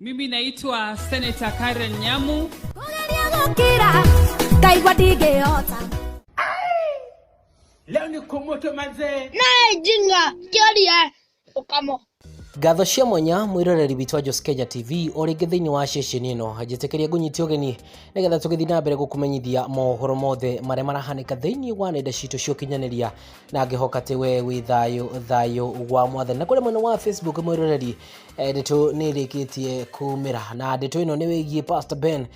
Mimi naitwa Senator Karen Nyamu. Kũgeria gũkira ngaigua ndingĩhota. Leo ni kumoto manze. Naye jinga kĩoria ũkamo. Ngatho cia mwanya mwiroreri witũ wa Jos Kenya TV o rĩngĩ thĩinĩ wa ceceni ĩno, njĩtĩkĩria ngũnyite ũgeni nĩgetha tũgĩthiĩ na mbere gũkũmenyithia mohoro mothe marĩa marahanĩka thĩinĩ wa nenda citũ cia ũkinyanĩria, na ngĩhoka atĩ we wĩ thayũ, thayũ wa Mwathani. Na kũrĩa mwena wa Facebook, mwĩroreri, ndeto nĩ ĩrĩkĩtie kumĩra, na ndeto ĩno nĩ wĩgiĩ Pastor Ben,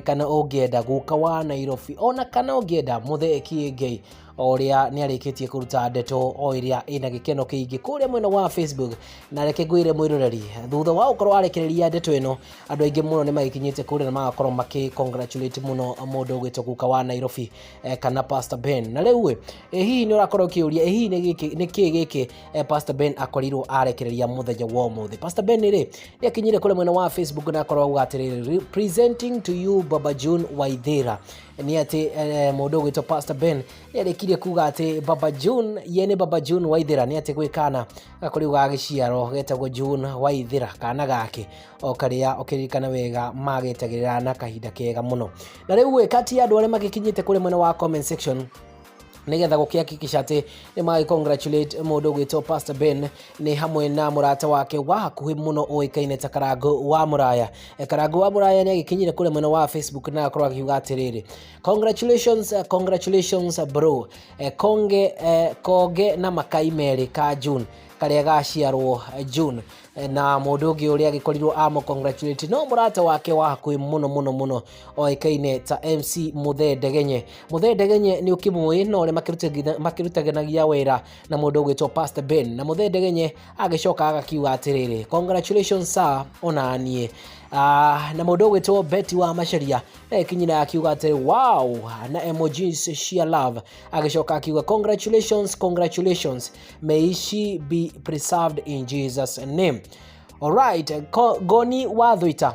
kana ũngĩenda guka wa Nairobi, ona kana ũngĩenda Mũthee Kĩengei, o ũrĩa nĩ arĩkĩtie kũruta ndeto o ĩrĩa ĩna gĩkeno kĩingĩ kũrĩa mwena wa Facebook. Na reke ngwĩre mwĩroreri, thutha wa gũkorwo arekereria ndeto ĩno, andũ aingĩ mũno nĩ magĩkinyĩte kũrĩa na magakorwo makĩ congratulate mũno mũndũ ũgwĩtwo guka wa Nairobi, kana Pastor Ben. Na rĩu hihi nĩ ũrakorwo ũkĩũria, hihi nĩ kĩ gĩkĩ Pastor Ben akorirwo arekereria mũthenya wa ũmũthĩ? Pastor Ben rĩ, nĩ akinyire kũrĩa mwena wa Facebook na akorwo auga atĩrĩrĩ, "Presenting to you Baba June Waithera." Nĩ atĩ mũndũ ũgwĩtwo Pastor Ben nĩ arĩkirie kuga atĩ Baba June, ye nĩ Baba June Waithera, nĩ atĩ gwĩ kana gakũrĩ gagĩciarwo getagwo June Waithera, kana gake o karĩa ũkĩririkana wega magetagĩrĩra na kahinda kega mũno. Na rĩu kati ya andũ arĩa magĩkinyĩte kũrĩa mwena wa comment section nĩgetha gũkĩhakikisha atĩ nĩ magĩ congratulate mũndũ ũgwĩtwo Pastor Ben nĩ hamwe na mũrata wake wa hakuhĩ mũno ũĩkaine ta Karango wa Mũraya. Karango wa Mũraya nĩ agĩkinyire kũrĩa mwena wa Facebook na akorwo akiuga atĩrĩrĩ, "Congratulations, congratulations bro, konge, konge na makai merĩ ka June karĩa gaciarwo June." Na mũndũ ũngĩ ũrĩa agĩkorirwo amũ congratulate no mũrata wake wa hakuhĩ mũno mũno mũno oĩkaine ta MC Mũthee Ndegenye. Mũthee Ndegenye nĩ ũkĩmũĩ, no ũrĩa makĩrutithanagia wĩra na mũndũ ũgwĩtwo Pastor Ben. Na Mũthee Ndegenye agĩcoka agakiuga atĩrĩrĩ, "Congratulations sir, onaniĩ." Na mũndũ ũgwĩtwo Betty wa Macharia ekinyire akiuga atĩrĩ, "Wow," na emojis cia love, agĩcoka akiuga, "Congratulations, congratulations, may she be preserved in Jesus' name." Alright, Ngoni wa Thwita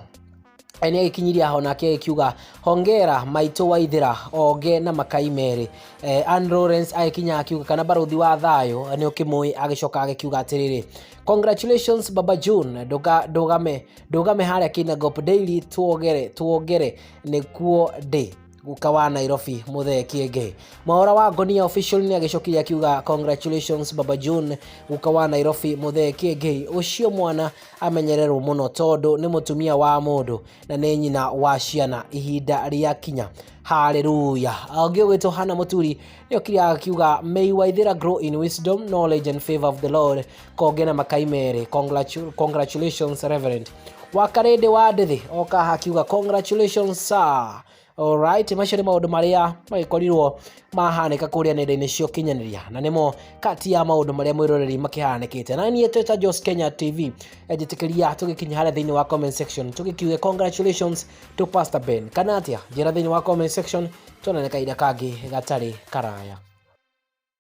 nĩ agĩkinyirie aho nake agĩkiuga, "Hongera maitũ Waithera, onge na makai merĩ." Ann Lawrence agĩkinya akiuga, kana barũthi wa thayũ nĩ ũkĩmũĩ, agĩcoka agĩkiuga atĩrĩrĩ, "Congratulations Baba June, ndũgame ndũgame harĩa Kinangop Daily, tuogere tuogere nĩkuo ndĩ guka wa Nairobi Mũthee Kĩengei." Mwaũra wa Ngonia Official nĩ agĩcokirie akiuga, "Congratulations Baba June, guka wa Nairobi Mũthee Kĩengei, ũcio mwana amenyererwo mũno tondũ nĩ mũtumia wa mũndũ na nĩ nyina wa ciana ihinda rĩa kinya, haleluya." Ũngĩ ũgwĩtwo Hana Mũturi nĩ okire akiuga, "May Waithera grow in wisdom, knowledge and favor of the Lord, konge na makai merĩ. Congratulations Reverend." Wakarĩndĩ wa Ndĩthĩ oka akiuga, "Congratulations sir." Alright, macio nĩ maũndũ marĩa magĩkorirwo mahanĩka kũrĩa nenda-inĩ cia ũkinyanĩria, na nĩmo kati ya maũndũ marĩa mwĩroreri makĩhanĩkĩte. Na niĩ twĩta Jos Kenya TV, njĩtĩkĩria tũgĩkinya harĩa thĩinĩ wa comment section tũgĩkiuge congratulations to Pastor Ben, kana atĩa? Njĩra thĩinĩ wa comment section, tuonane kahinda kangĩ gatarĩ karaya.